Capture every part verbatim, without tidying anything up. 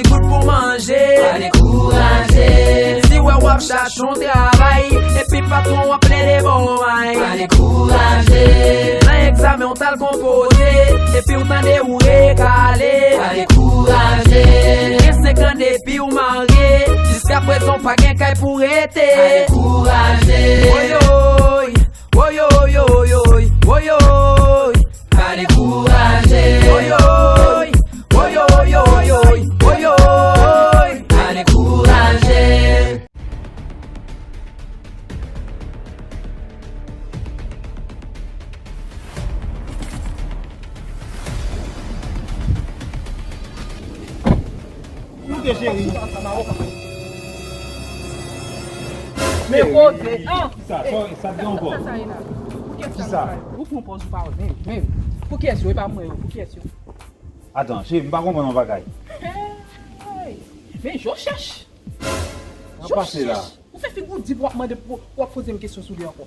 bout pou manje. Pa dekouraje. Si w wè w ap chache yon travay, epi patwon w ap plede ba w may. Pa dekouraje. Nan egzamen w t al konpoze, epi w tande ou rekale. Pa dekouraje. Gen senk an depi w marye, jiskaprezan w pa gen kay pou rete. Pa dekouraje. Woyoy, woyoy, woyoy, woyoy. Pa dekouraje. Woyoy, woyoy, woyoy, woyoy. Pa dekouraje. Koute, cheri. Men kote, an! Kisa? Sa, sa t gen ankò? Kisa sa ye la? Pou kiyès sa? Kisa? Ou fè yon pòz ou pa wè, men, men. Pou kiyès yo? E pa mwen yo, pou kiyès yo? Atan, cheri, m pa konprann yon bagay. Hey! Men, je cherche. Sa pase la? Ou fè figi w di pou w ap mande pou w ap poze m kesyon sou li ankò.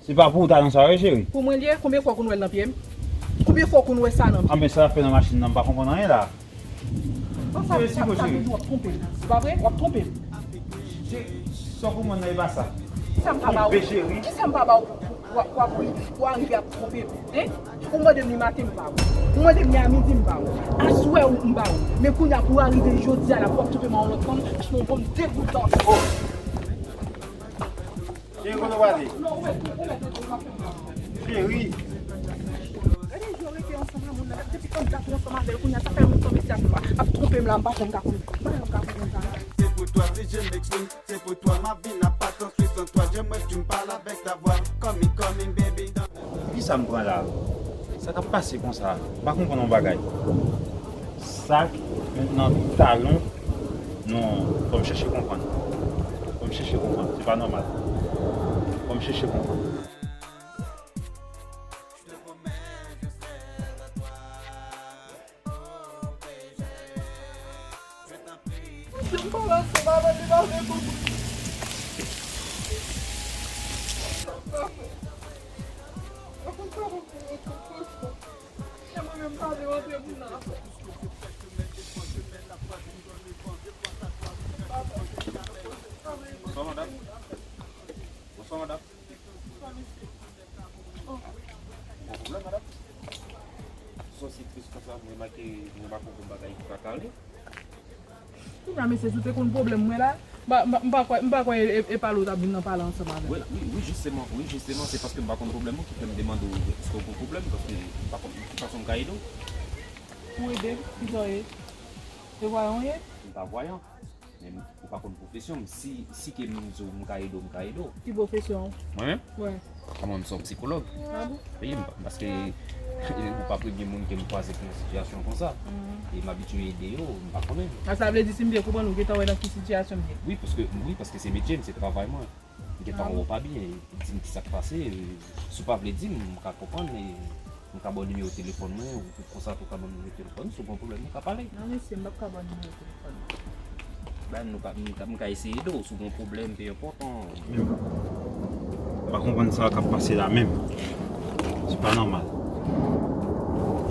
Se pa pou ou ta nan sa, wi, cheri? Pou mwen li ye, konbyen fwa w konn wè l nan pye m? Konbyen fwa w konn wè sa nan pye m? Anben, sa l ap fè nan machin nan, m pa konprann anyen la. Bon, sa, cheri, sa, sa vle di w ap twonpe m. Se pa vre? W ap twonpe m. Cheri, sa w konprann nan, e pa sa. Kisa m pa ba w? Twonpe, cheri. Kisa m pa ba w pou, pou, pou, pou, pou, pou w arive ap twonpe m? Hein? Ou mande m li maten, m ba ou. Ou mande m li a midi, m ba ou. Aswè, ou, m ba ou. Men kounye a, pou w arive jodi a la, pou w ap twonpe m a yon lòt fanm, se yon bon degoutan. Oh! Cheri, kote w prale? Cheri! Gade jan w rete ansanm a moun nan, depi kòm dat ou ansanm avè l, kounye a, sa fè lontan mesye ap, ap twonpe m la, m pa janm ka konprann. M pa janm ka konprann sa. C'est pour toi si je m'exprime, c'est pour toi ma vie n'a pas de sens, sans toi j'aimerais que tu me parles avec ta voix. Coming, coming, baby. Kisa m pran la? Sa k ap pase konsa? M pa konprann yon bagay. Sak, mentnan, talon. Non, fò m chèche konprann. Fò m chèche konprann. Se pa nòmal. Fò m chèche konprann. Bonswa, madanm. Bonswa, madanm. Gon pwoblèm, madanm? Sa w si tris konsa, m remake, m remake yon bagay ki pa ka ale. Kounye a, mesye, si w te konn pwoblèm mwen la, m pa, m pa, m pa kwè, m pa kwè e, e, e pale w t ap vin nan pale ansanm avè m. Wi, wi, wi, jisteman, wi, jisteman, se paske m pa konn pwoblèm ou ki fè m demande w èske w gon pwoblèm, paske m pa konn ki fason m ka ede w. Pou ede m? Kisa w ye? Se vwayan w ye? M pa vwayan. Men ou pa konn pwofesyon m. Si, si ke m di w m ka ede w, m ka ede w. Ki pwofesyon w? Mwen menm? Wi. Kòman m se yon sikològ? A bon? Wi, m pa, paske ou pa premye moun ke m kwaze ki nan sitiyasyon konsa. Mhm. E m abitye ede yo, m pa konnen. A, sa vle di, si m byen konprann, ou gentan wè nan ki sitiyasyon m ye? Wi, paske, wi, paske se metye m, se travay mwen. M gentan wè w pa byen, di m kisa k pase. Si w pa vle di m, m ka konprann, e m ka ba w nimewo telefòn mwen, ou konsa tou ka ban m nimewo telefòn, si w gen yon pwoblèm, nou ka pale. Non, mesye, m p ap ka ba w nimewo telefòn mwen. Ben, nou ka, m ka, m ka eseye ede w, si w gen yon pwoblèm, pe enpòtan. M pa konprann sa k ap pase la menm. Se pa nòmal.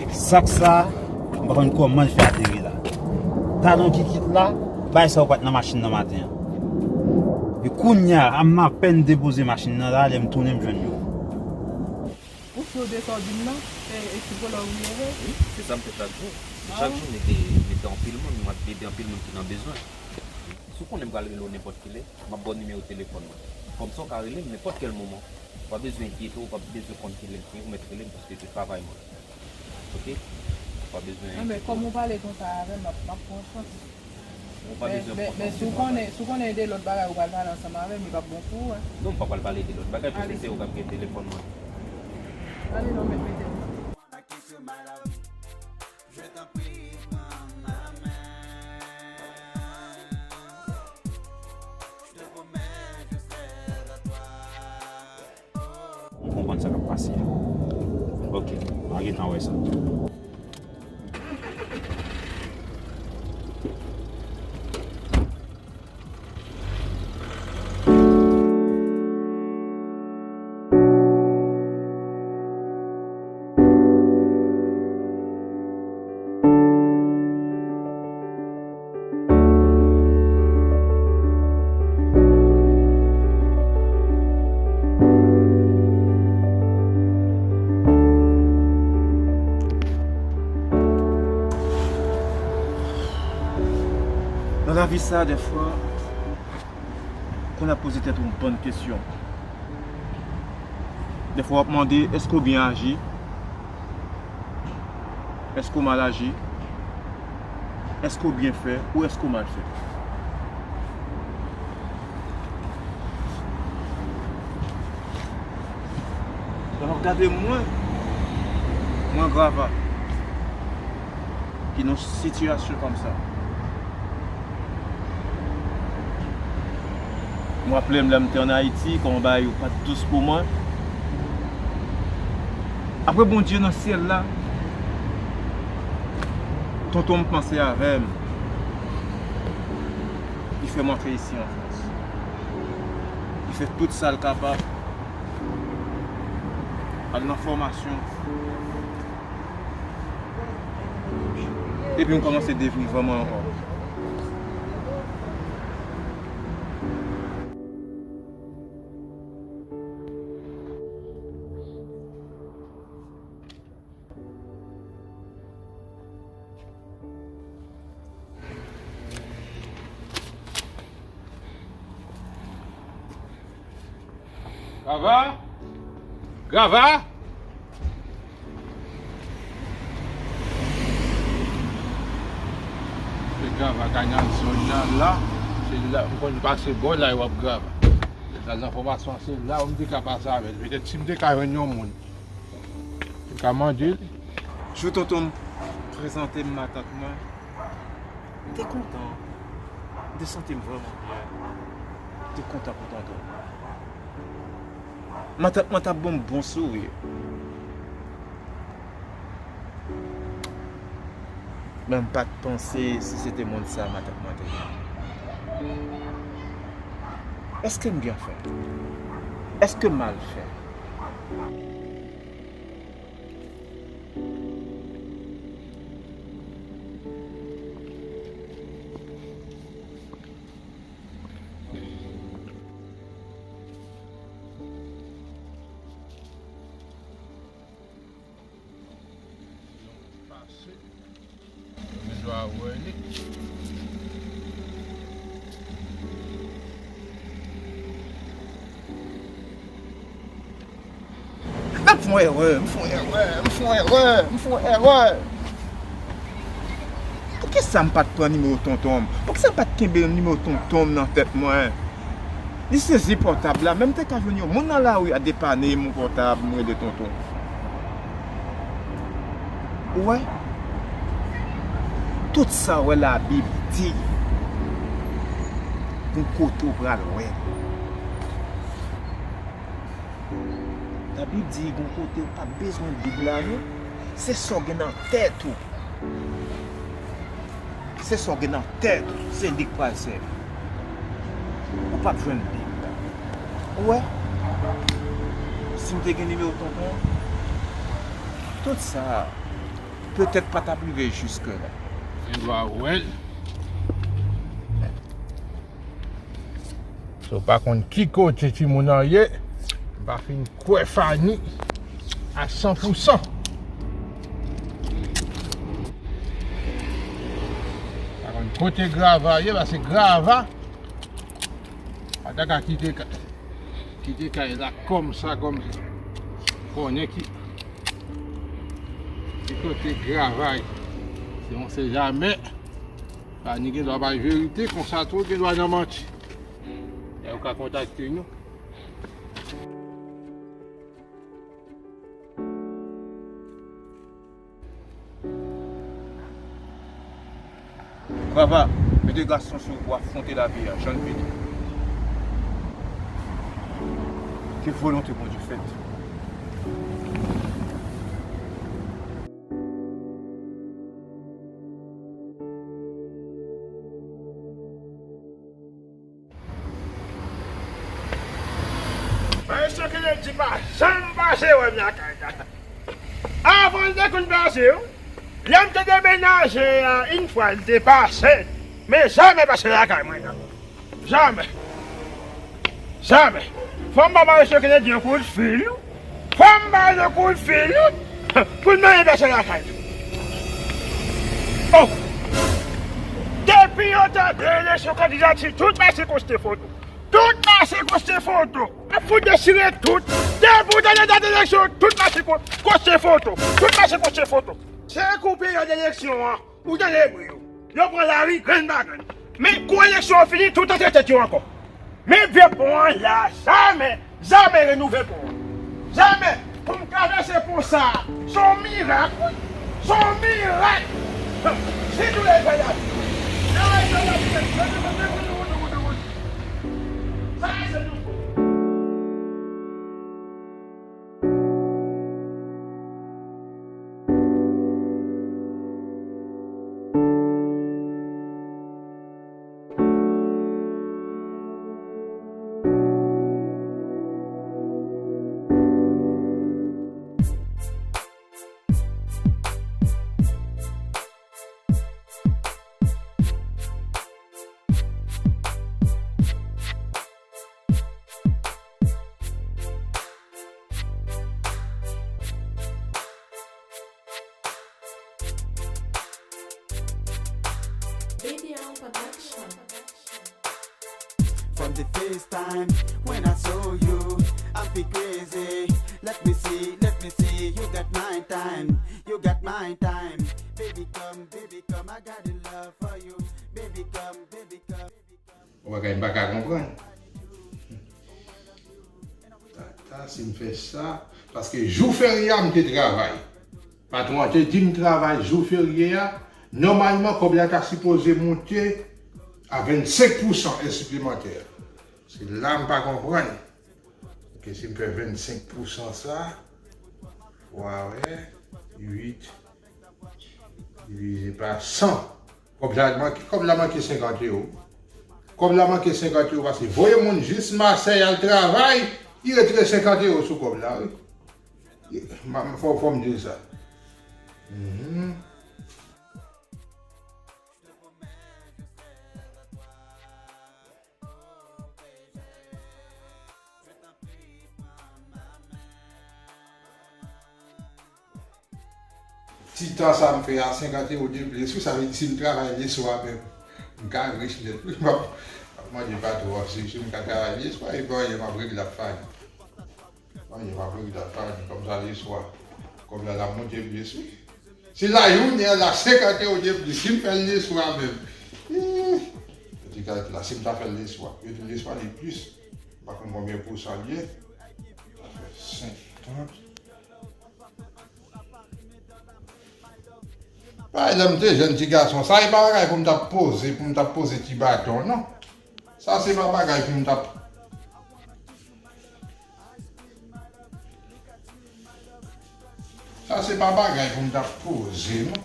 Egzak sa, m pa konn kòman l fè ateri la. Talon ki kit la, bay sa w pa t nan machin nan maten an. E kounye a, a m apèn depoze machin nan la, lè m tounen m jwenn yo. Ou sou de sa w di m nan, e, e ti vòlè ou ye vre? Wi, se sa m fè chak jou. Se chak jou m ede, m ede anpil moun, m ap ede anpil moun ki nan bezwen. Si w konnen m pral rele w nenpòt kilè, m ap ba w nimewo telefòn mwen. Kòmsa w ka rele m nenpòt kèl moman. Ou pa bezwen enkyete w, ou pa bezwen konn kilè l ye, ou mèt rele m paske se travay mwen. Oke? Ou pa bezwen enkyete w. Enben, kòm ou pale konsa avè m, m ap, m ap pran chans. Ou pa bezwen pran chans. Men, men, men si w konnen, si w konnen de lòt bagay ou pral pale ansanm avè m, li p ap bon pou ou, en. Non, m pa pral pale de lòt bagay, paske se ou k ap gen telefòn mwen. Ale non, mèt mete m. Ou konprann sa k ap pase a. Oke, m a gentan wè sa. Nan lavi sa, dèfwa, konn ap poze tèt ou yon bann kesyon. Dèfwa, w ap mande, èske w byen aji? Èske w mal aji? Èske w byen fè? Ou èske w mal fè? Lè w ap gade mwen, mwen Grava, ki nan sitiyasyon kòmsa. Mwen raple m lè m te ann Ayiti, kòman bagay yo pa t dous pou mwen. Apre Bondye nan syèl la, tonton m panse avè m. Li fè m antre isi an Frans. Li fè tout sa l kapab. Al nan fòmasyon. Epi m kòmanse devni vrèman ankò. Grava! Grava! Se Grava, kanalizasyon an la. Se la, m konn pase bò la, w ap Grava. Sa nan fòmasyon, se la, m te ka pase avè l. Petèt, si m te ka jwenn yon moun, m te ka mande l. Jou tonton m prezante m matant mwen, m te kontan. M te santi m vrèman byen. M te kontan pou tonton. Matant mwen t ap ban m bon souri. Men m pa t panse si se te moun sa matant mwen te ye. Èske m byen fè? Èske m mal fè? Pase. Gen dwa wè li. M fè yon erè, m fè yon erè, m fè yon erè, m fè yon erè. Poukisa m pa t pran nimewo tonton m? Poukisa m pa t kenbe nimewo tonton m nan tèt mwen? Li sezi pòtab la, men m te ka jwenn yon moun nan lari a depane m yon pòtab, m rele tonton. Ou wè? Tout sa w wè Labib di, gon kote w pral wè l. Labib di gon kote w pa bezwen Bib la non. Se sa w gen nan tèt ou. Se sa w gen nan tèt ou, se li k pral sèvi. Ou p ap jwenn Bib la. Ou wè? Si m te gen nimewo tonton, tout sa petèt pa t ap rive jiske la. Gen dwa wè l. So, pa konn ki kote timoun nan ye, m pa fin kwè Fani a san pou san. Pa konn kote Grava ye, paske Grava pa ta ka kite ka-, kite kay la kòmsa, kòmsa. Konnen ki, ki kote Grava ye. Se on se jamè. Fani gen dwa bay verite, konsa tou gen dwa nan manti. E ou ka kontakte nou. Grava, mete gason sou ou pou afwonte lavi a, jan l vini. Ke volonte Bondye fèt. Mesye Kennedy pa janm pase wè m lakay la. Avan l te konn pase wi. Lè m te demenaje a, yon fwa l te pase. Men jamè pase lakay mwen nan. Jamè. Jamè. Fò m ba Maestro Kennedy yon kout fil. Fò m ba l yon kout fil. Pou l mande pèsonn lakay. Oh! Depi Pi yo tande eleksyon kandidati, tout machin poste foto. Tout machin poste foto. Ap fout dechire tout. Depi w tande dat eleksyon, tout machin po- poste foto. Tout machin poste foto. Se kou peryòd eleksyon an, ou tande bri yo. Yo pran lari grenn pa grenn. Men kou eleksyon an fini, tout antre tèt yo ankò. Men vye pon an la, jamè, jamè renouvle pon an. Jamè. Pou m travèse pon sa a, se yon mirak, wi. Se yon mirak. Si tou lè fè la. Sa se nou. Baby L Production. From the first time when I saw you, I feel crazy. Let me see, let me see, you got my time, you got my time. Baby, come, baby, come, I got the love for you. Baby, come, baby, come. Yon bagay m pa ka konprann. Tata, si m fè sa, paske jou ferye a m te travay. Patwon an te di m travay jou ferye a, nòmalman kòb la ta sipoze monte a vennsenk pousan siplemantè. Se la m pa konprann. Ke si m fè vennsenk pousan sa, fwa, wè, uit divize pa san. Kòb la manke, kòb la manke senkant ewo. Kòb la manke senkant ewo paske voye moun jis Masèy al travay, li retire senkant ewo sou kòb la, wi. Ma- Fò, fò m di sa. Mhm. Ti tan sa m fè a, senkant ewo de plis, wi, sa vle di si m travay leswa menm, m ka rich nèt, wi, m ap, m ap mande patwon an si, si m ka travay leswa, epi anyen m ap regle ap fani. Anyen m ap regle ap fani, kòm sa leswa, kòb la, l ap monte plis, wi. Se la jounen an la, senkant ewo de plis, si m fè l leswa menm. Ih, ti kalkil la, si m ta fè l leswa, yo di leswa li plis, m pa konn konbyen pousan l ye. Sa fè senkant. Bagay lè m te jèn ti gason, sa e pa bagay pou m t ap poze, pou m t ap poze ti baton, non. Sa se pa bagay pou m t ap, sa se pa bagay pou m t ap poze, non.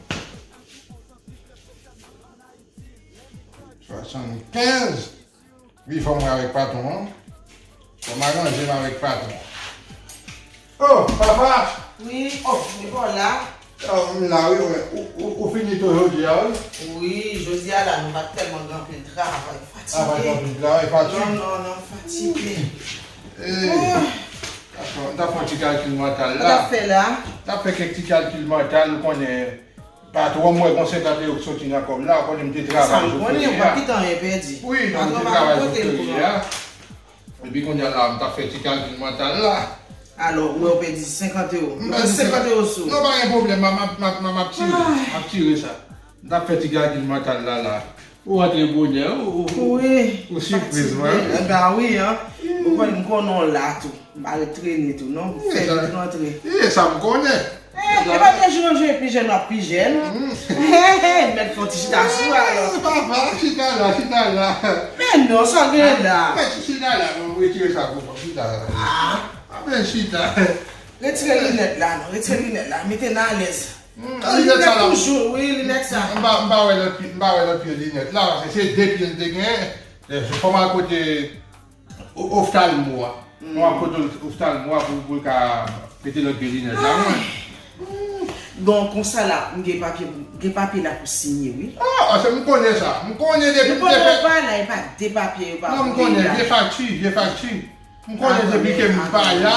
Swasannkenz. Wi, fò m wè avèk patwon an. Fò m aranje m avèk patwon an. Oh, papa! Wi, oh, li pa w la? Oh, m la, wi, wi. Ou, ou, ou fini tou jodi a, wi? Wi, jodi a la, nou pa t tèlman gen anpil travay. Fatige. Ah, pa t gen anpil travay, fatige? Non, non, non, fatige. Eh, oh. Dakò, m t ap fè yon ti kalkil mantal la. Sa w t ap fè la? M t ap fè kèk ti kalkil mantal, ou konnen. Patwon m wè gon senkant ewo k soti nan kòb la, ou konnen m te travay jou ferye a. Sa m konnen, ou pa kite anyen pèdi. Wi, non, m te travay jou ferye a. Epi kounye a la, m t ap fè ti kalkil mantal la. Alò, ou wè ou pèdi senkant ewo. Ou pèdi senkant ewo sou. Non, pa gen pwoblèm, m ap, m ap, m ap, m ap tire, m ap tire sa. M t ap fè ti kalkil mantal la, la. Ou rantre bonè, ou, ou, ou, ou sipriz mwen. Wi, fatige. Ba wi, an. Ou konn, m konnen w la tou. M pa ret trene tou, non. M fè vit rantre. Ye, sa m konnen. Eh, e pa de jou an jou, e pi jèn w ap pi jèn. M mèt fè yon ti chita sou, alò. Eh, papa, chita la, chita la. Men non, sa w gen la? Mèt chita la, non, retire sa pou mwen, chita la. Ah. Ah, men chita. Retire linèt la, non, retire linèt la, mete n alèz. Hmm, linèt sa la. Toujou, wi, linèt sa. M pa, m pa wè lòt pye, m pa wè lòt pye linèt la, paske se de pye l te gen. Fò m al kote o-, oftalmo a. Fò m al kote oftalmo a pou, pou l ka mete lòt pye linèt la, mwen. Bon, konsa la, m gen papye, gen papye la pou siyen, wi. Ah, se m konnen sa. M konnen depi m te fèt. Ou konnen pa la, e pa de papye yo pa pou peyi a. Non, m konnen, vye fakti, vye fakti. M konnen depi ke m pa la,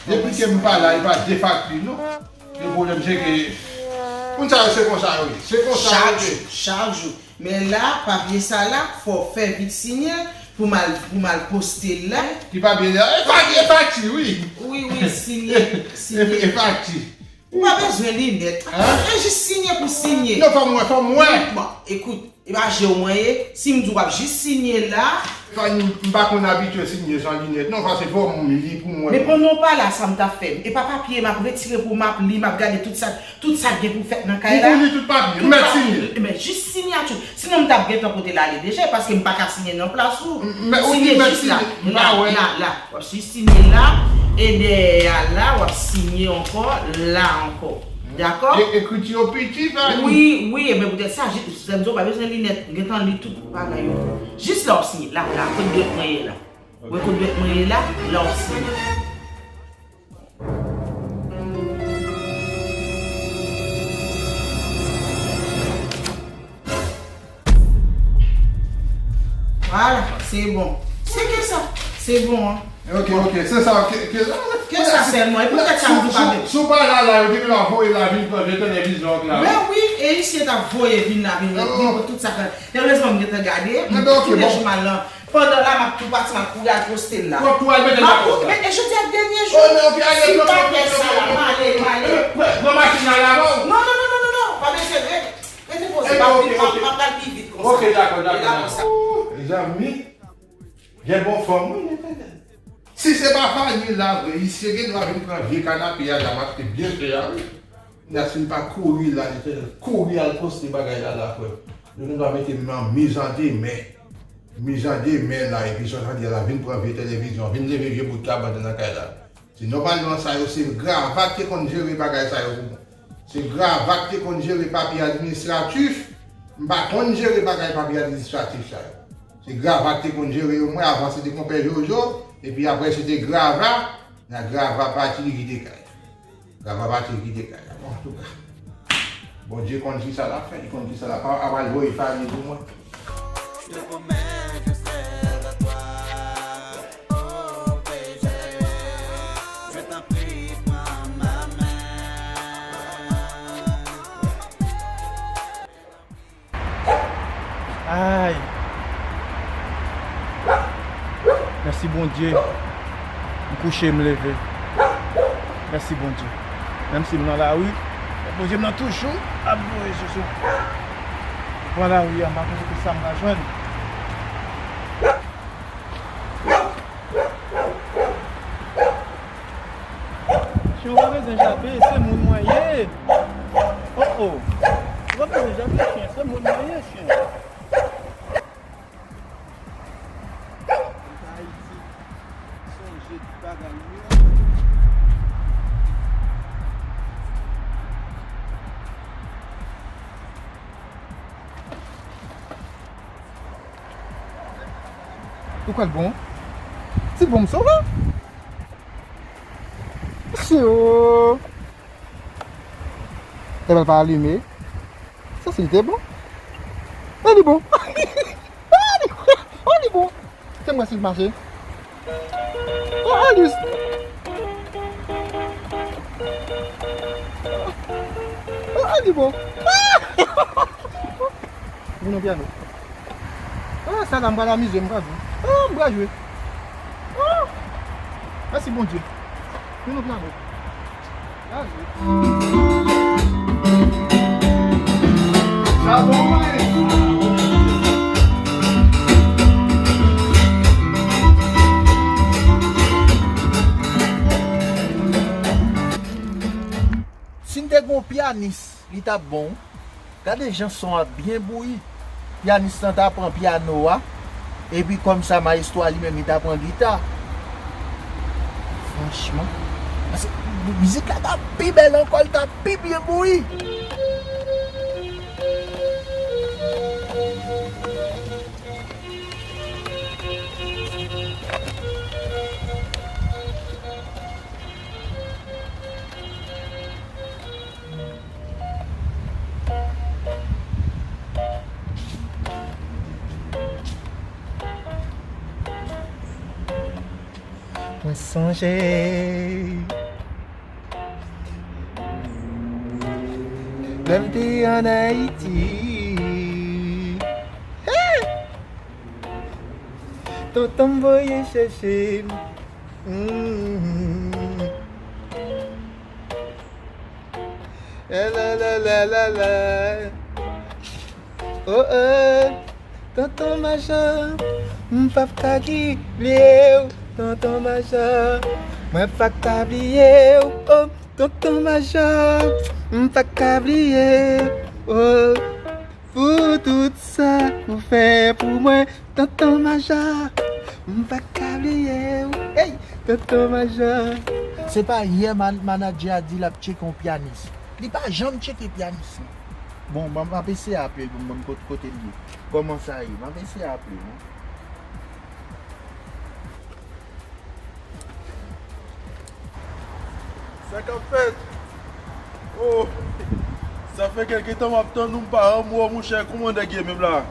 depi ke m pa la, e pa de fakti, non. Le pwoblèm se ke moun sa yo se konsa yo ye. Se konsa yo ye. Chak jou, chak jou. Men la, papye sa la, fò w fè vit siyen l pou m al, pou m al poste l la. Ki papye la? E fakti, e fakti, wi. Wi, wi, siyen, siyen. E fakti. Ou pa bezwen linèt. Hein? E jis siyen pou siyen. Non, fò m wè, fò m wè. Bon, ekout, e pa je w mwen ye. Si m di w ap jis siyen la. Fanny, m pa konn abitye siyen san linèt. Non, sa se fò m li pou mwen. Men pandan w pa la, sa m t ap fè? E pa papye m ap retire pou m ap li, m ap gade tout sa, tout sa k gen pou fèt nan kay la. Ou, ou li tout papye, m mèt siyen. Men jis siyati. Sinon, m t ap gentan pote l ale deja, paske m pa ka siyen nan plas ou. M, men ou ki mèt siyen, m pa wè. La, la, la. W ap jis siyen la, e dèyè a la, w ap siyen ankò la ankò. Dakò? E, ekriti yo piti, Fanny. Wi, wi, e ben poutèt sa, jis, sèl di w pa bezwen linèt, m gentan li tout bagay yo. Jis la w ap siyen, la, la, kote dwèt mwen ye la. Wè kote dwèt mwen ye la, la w ap siyen. Vwala, se bon. Se ke sa? Se bon, an. Ok, ok, se sa, ke, ke, ke sa sèlman? E poutèt sa m di w pa mèt. Si w pa la, la, yo te ka voye la vin pran vye televizyon an la. Ben wi, e isye t ap voye vin la, vin, vin pou tout sa. Erezman, m gentan gade, m tou deja mal lan. Pandan la, m ap tou pati, m ap kouri al poste l la. W ap tou al mete l la poste la. Men e jodi a dènye jou. Si m pa fè sa la, m ale, m ale. Pran machin nan la, non? Non, non, non, non, non, non. Pa bezwen, rete, rete poze. M ap, m ap, m ap pral pi vit konsa. Ok, dakò, dakò, dakò. Mezanmi, gen bon fanm, wi, men tande. Si se pa Fanny la vre, isye gen dwa vin pran vye kanape a la, m achte byen chè a, wi. Nèg si l pa kouri la, Letènèl, kouri al poste bagay la, la, frè m. Yo gen dwa mete m nan mizandemè. Mizandemè la, epi sa w ta di a la, vin pran vye televizyon, vin leve vye bout kabann nan kay la. Se nòmalman sa yo, se Gravat te konn jere bagay sa yo pou mwen. Se Gravat te konn jere papye administratif, m pa konn jere bagay papye administratif sa yo. Se Gravat te konn jere yo, mwen, avan se te konpè Jojo, epi apre se te Grava, nan Grava pati li kite kay. Grava pati kite kay la. Bon, antouka, Bondye konn kisa l ap fè, li konn kisa l ap fè. Apral voye fami pou mwen. Ay! Mèsi Bondye. M kouche, m leve. Mèsi Bondye. Menm si m nan lari, Bondye m nan toujou ap voye sou sou. Pran lari a, m pa konn kote sa m ka jwenn. Chen, ou pa bezwen jape, se moun mwen ye. Oh, oh. Ou pa bezwen jape, chen, se moun mwen ye, chen. Ayiti, sonje tout bagay yo. Ou kwè l bon? Ti bon m sove. Mesye o! Epa l pa alime. Sa si l te bon. E li bon. E li, e li bon. Fè m wè si l mache. Oh, Alice! Oh, li bon. Vin yon pyano. Ah, sa la, m pral amize m, m pral jwe. Ah, m pral jwe. Ah! Mèsi Bondye. Vin yon pyano. Sa bon, wi. Si n te gen yon pyanis, li t ap bon. Gade jan son ap byen bouyi. Pyanis lan ta pran pyano a, epi kòm sa mayestwo a li menm li ta pran gita. Franchman, paske mizik la ta pi bèl ankò, li ta pi byen bouyi. Mwen sonje lè m te ann Ayiti. Tonton m voye chèche m. Mm. La, la, la, la, la, la. Oh, oh. Tonton Majò, m p ap ka bliye w. Tonton Majò, mwen p ap ka bliye w. Oh, Tonton Majò, m p ap ka bliye w. Oh. Pou tout sa ou fè pou mwen, Tonton Majò, m pa ka bliye w. Hey, Tonton Majò. Se pa yè man- manadjè a di l ap tcheke yon pyanis. Li pa janm tcheke pyanis lan. Bon, m ap eseye aple l pou m konn kot- kote l ye. Kòman sa ye? M ap eseye aple l, non. Sa k ap fèt? Oh, sa fè kèlke tan m ap tann ou, m pa janm wè w, monchè. Kòman nèg ye menm la?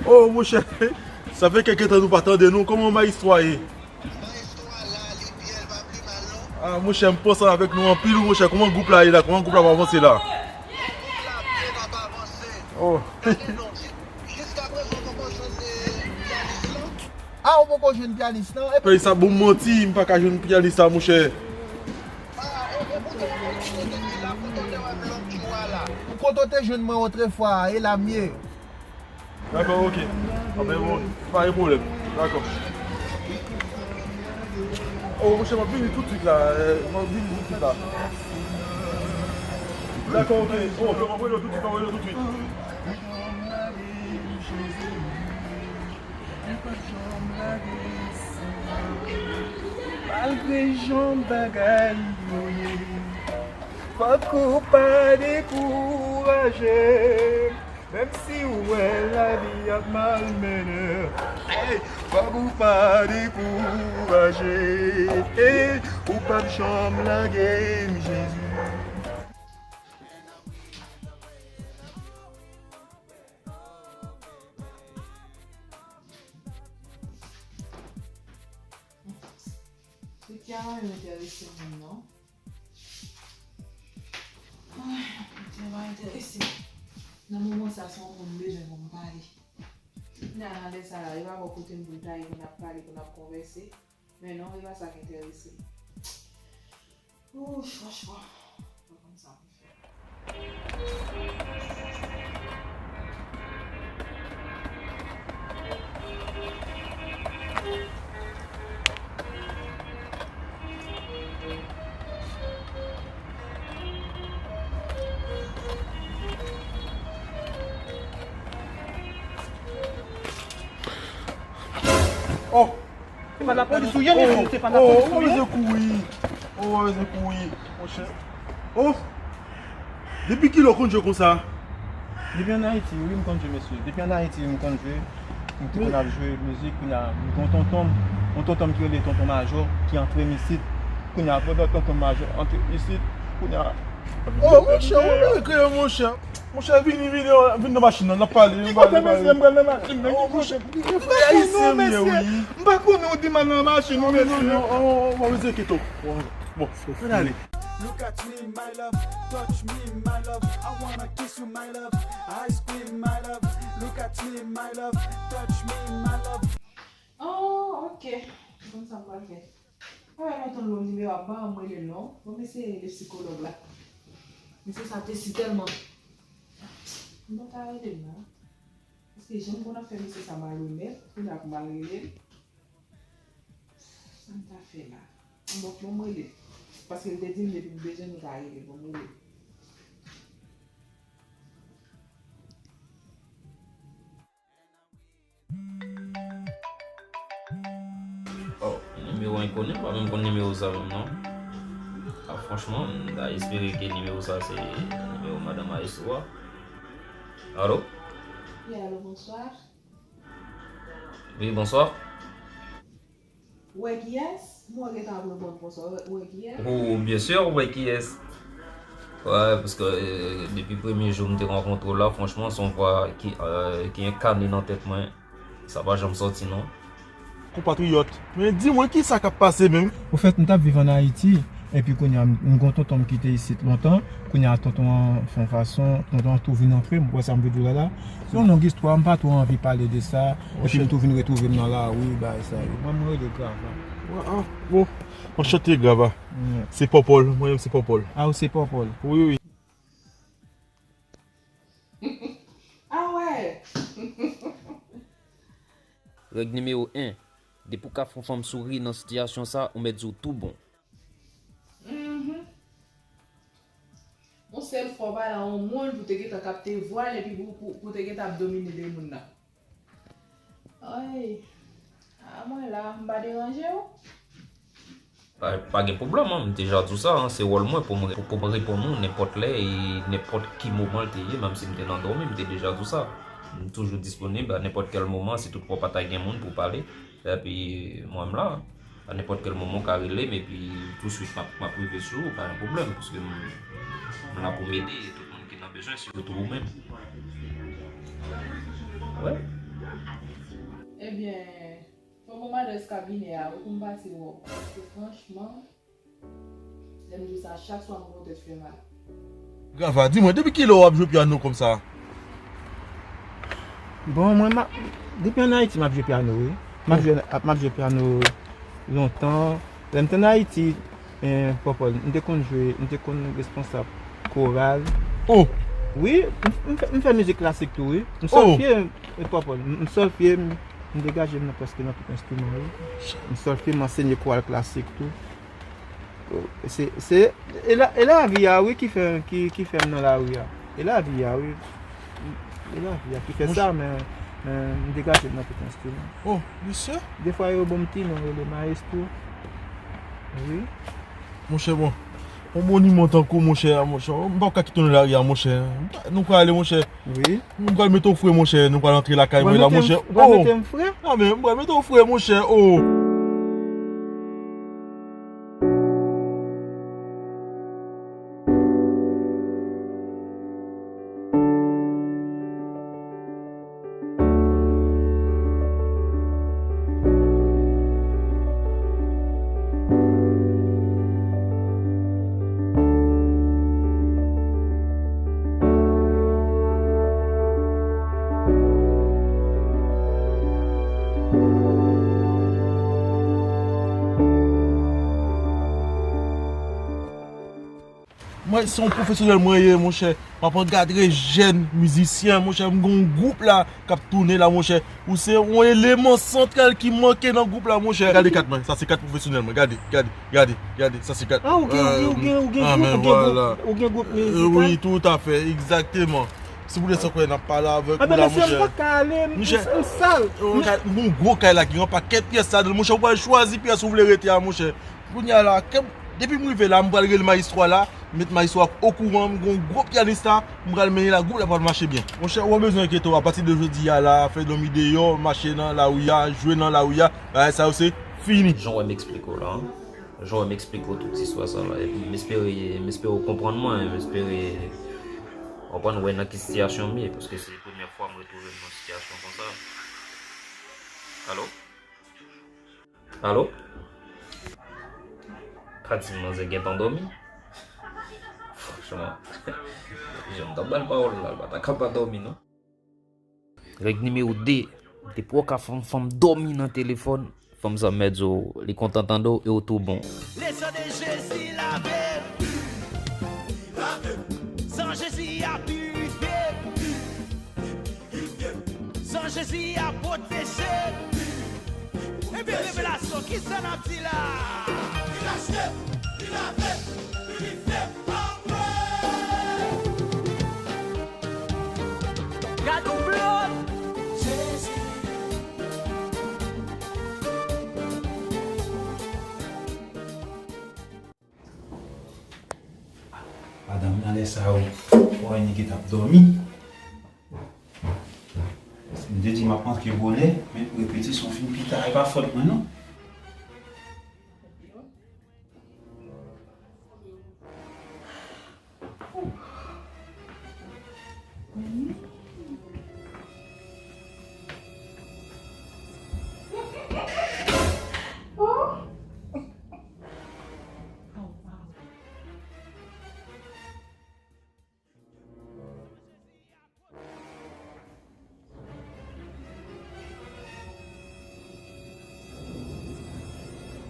Oh, monchè, sa fè kèlke tan nou pa tande nou. Kòman mayestwo a ye? Ah, monchè, m panse avèk nou anpil, monchè. Kòman gwoup la ye la? Kòman gwoup la ap avanse la? Oh. Jiskaprezan, ou poko jwenn, eh, pyanis lan? Ah, ou poko jwenn pyanis lan? Epi sa bon manti, m pa ka jwenn pyanis la, monchè. Ah, e, e, kote w te jwenn fi la, kote w te wè m lòt jou a la? Ou kote w te jwenn mwen otrefwa a, e la m ye. Dakò, oke. Anben, bon, pa gen pwoblèm. Dakò. Oh, monchè, m ap vini toutswit la. Eh, m ap vini toutswit la. Dakò, oke. Oh, m ap rele w toutswit, m ap rele w toutswit. Malgre jan bagay yo ye, fòk ou pa dekouraje. Menm si w wè lavi ap malmennen, ey, fòk ou pa dekouraje. Ey, ou p ap janm lage m, Jezi. Tout sa pa menm enterese m menm non. Ay, sa pa enterese m. Nan moman sa, se yon moun m bezwen pou m pale. Nan, nan lè sa la, e pa bò kote m pou l ta ye pou n ap pale, pou n ap konvèse. Men non, e pa sa k enterese m. Ouch, franchman, m pa konn sa pou m fè. Oh! Se pa lapolis ou ye, mesye, se pa lapolis ou ye. Oh, ou bezwen kouri. Oh, ou bezwen kouri, monchè. Oh! Depi kilè w konn jwe konsa? Depi ann Ayiti, wi, m konn jwe, mesye. Depi ann Ayiti, wi, m konn jwe. M te konn ap jwe mizik, kounye a, m gen yon tonton m, yon tonton m ki rele Tonton Majò, ki antre m isit. Kounye a, pandan Tonton Majò antre isit, kounye a. Oh, monchè, ou vle kreye, monchè. Monchè, vini, vini, vini nan machin nan, n ap pale. Ki kote, mesye, m pral nan machin nan? Oh, monchè, m pa konnen, mesye. M pa konnen ou di m al nan machin, non, mesye. Oh, oh, oh, bon, mesye, kite w. Bon, ann ale. Look at me, my love, touch me, my love. I wanna kiss you, my love. Ice cream, my love. Look at me, my love, touch me, my love. Oh, ok. M konn sa m pral fè. Mwen pa konn nimewo a, m pa janm rele l non. Bon, m eseye rele sikològ la. Mesye sa tesi tèlman. M pa ka rele l non. Paske jan m konn ap fè mesye sa malonèt, kounye a pou m al rele l. Sa m ta fè la? Bon, bon, m rele l. Paske l te di m depi m bezwen nou ta rele l. Bon, m rele l. Oh, nimewo enkoni, m pa menm konn nimewo sa menm non. Ah, franchman, m ta espere ke nimewo sa se nimewo madan mayestwo a. Alo? Wi, alo, bonswa. Wi, bonswa. Ou wè kiyès? Mwen gentan ap reponn bonswa. Ou wè, ou wè kiyès? Oh, byen si, ou wè kiyès. Wè, paske, euh, depi premye jou m te rankontre w la, franchman, se yon vwa ki, euh, ki enkane nan tèt mwen. Sa pa janm sòti, non. Konpatriyòt, men di mwen kisa k ap pase menm? Ofèt, m t ap viv ann Ayiti. Epi kounye a, m gen yon tonton m ki te isit lontan. Kounye a, tonton an fè yon fason, tonton an tou vin antre m, ou wè sa m vle di w la la. Se yon long istwa, m pa twò anvi pale de sa. Epi m tou vin retwouve m nan lari, bagay sa yo. Mwen, mwen rele Grava. Ah, bon. Anchante, Grava. Se Pòpòl. Mwen menm, se Pòpòl. Ah, ou se Pòpòl? Wi, wi. Ah wè! Règ nimewo en. Depi w ka fè yon fanm souri nan sitiyasyon sa, ou mèt di w tou bon. Mhm. Yon sèl fwa w pale a yon moun pou te gentan kapte vwa l epi pou, pou, pou te gentan ap domine de moun nan. Ay. A mwen la, m pa deranje w? Pa, pa gen pwoblèm, an, m deja di w sa, an, se wòl mwen pou m, pou, pou m reponn ou nenpòt lè e nenpòt ki moman l te ye, menm si m te nan dòmi, m te deja di w sa. M toujou disponib a nenpòt kèl moman, si toutfwa w pa ta gen moun pou w pale. Epi, mwen, m la, a nenpòt kèl moman, w ka rele m, epi touswit, m ap, m ap rive sou ou, pa gen pwoblèm, paske m, m la pou m ede tout moun ki nan bezwen, sitou ou menm. Wè. Ebyen, fò m mande escabinè a, wi, pou m pase wè w. Paske franchman, lè m di w sa, chak swa m gon tèt fè mal. Grava, di mwen, depi kilè w ap jwe pyano konsa? Bon, mwen, m a, depi ann Ayiti, m ap jwe pyano, wi. M ap jwe, m ap jwe pyano lontan. Lè m te ann Ayiti, eh, Pòpòl, m te konn jwe, m te konn responsab koral. Oh! Wi, m, m fè, m fè mizik klasik tou, wi. M sòlfye, eh, Pòpòl, m, m sòlfye, m, m degaje m nan prèske nan tout enstriman, wi. M sòlfye, m ansenye koral klasik tou. Se, se, e la, e lavi a, wi, ki fè, ki, ki fè m nan lari a. E lavi a, wi. E lavi a ki fè sa, men, men m degaje m nan tout enstriman. Oh, mesye? Defwa yo ban m ti non, yo rele mayestwo. Wi. Monchè, bon. Yon monuman tankou, monchè, monchè. M pa ka kite w nan lari a, monchè. Nou prale, monchè. Wi. M pral mete w fre, monchè. Nou pral antre lakay mwen la, monchè. Ou pral mete m fre? Non, men m pral mete w fre, monchè. Oh. Mwen, se yon pwofesyonèl mwen ye, monchè. M ap angadre jèn mizisyen, monchè. M gen yon gwoup la k ap tounen la, monchè. Ou se yon eleman santral ki manke nan gwoup la, monchè. Gade kat mwen, sa se kat pwofesyonèl mwen. Gade, gade, gade, gade, sa se kat. Ah, ou gen, ou gen, ou gen, ou gen gwoup, ou gen gwoup, ou gen gwoup mizikal? Wi, toutafè, egzakteman. Si w vle sa kwè, n ap pale avèk ou la, monchè. Anben, mesye, m pa ka ale, m, m sal. M gen yon gwo kay la ki gen yon pakèt pyès ladan l, monchè. Ou pral chwazi pyès ou vle rete a, monchè. Kounye a la, depi m rive la, m pral rele mayestwo a la, met mayestwo a okouran, m gen yon gwo pyanis la, m pral mennen la, gwoup la pral mache byen. Monchè, ou pa bezwen enkyete w, apati de jodi a la, fè dòmi deyò, mache nan lari a, jwe nan lari a, bagay sa yo se fini. Jan w wè m eksplike w la, jan w wè m eksplike w tout istwa sa la, epi m espere, m espere w konprann mwen, m espere w konprann, wè nan ki sitiyasyon m ye, paske se premyè fwa m retwouve m nan sitiyasyon konsa. Alo? Alo? Pa di m manzè gentan dòmi? Franchman, jan m t ap ba l pawòl la, l pa ta ka pa dòmi, non. Règ nimewo de, depi w ka fè yon fanm dòmi nan telefòn, fanm sa mèt di w, li kontan tande w e w tou bon. Le sang de Jésus lave m. Sang Jezi a pirifye m. San Jezi a pwoteje. Ebyen, revelasyon, kisa n ap di la? Li rachte, li lave, li fè pa mwen. Gad yon blòd. Jezi. Madanm nan lè sa yo, wè nèg t ap dòmi. M te di m ap antre bonè, men repetisyon fin pita, e pa fòt mwen non.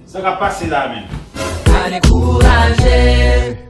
Sa k ap pase la menm? Pa dekouraje.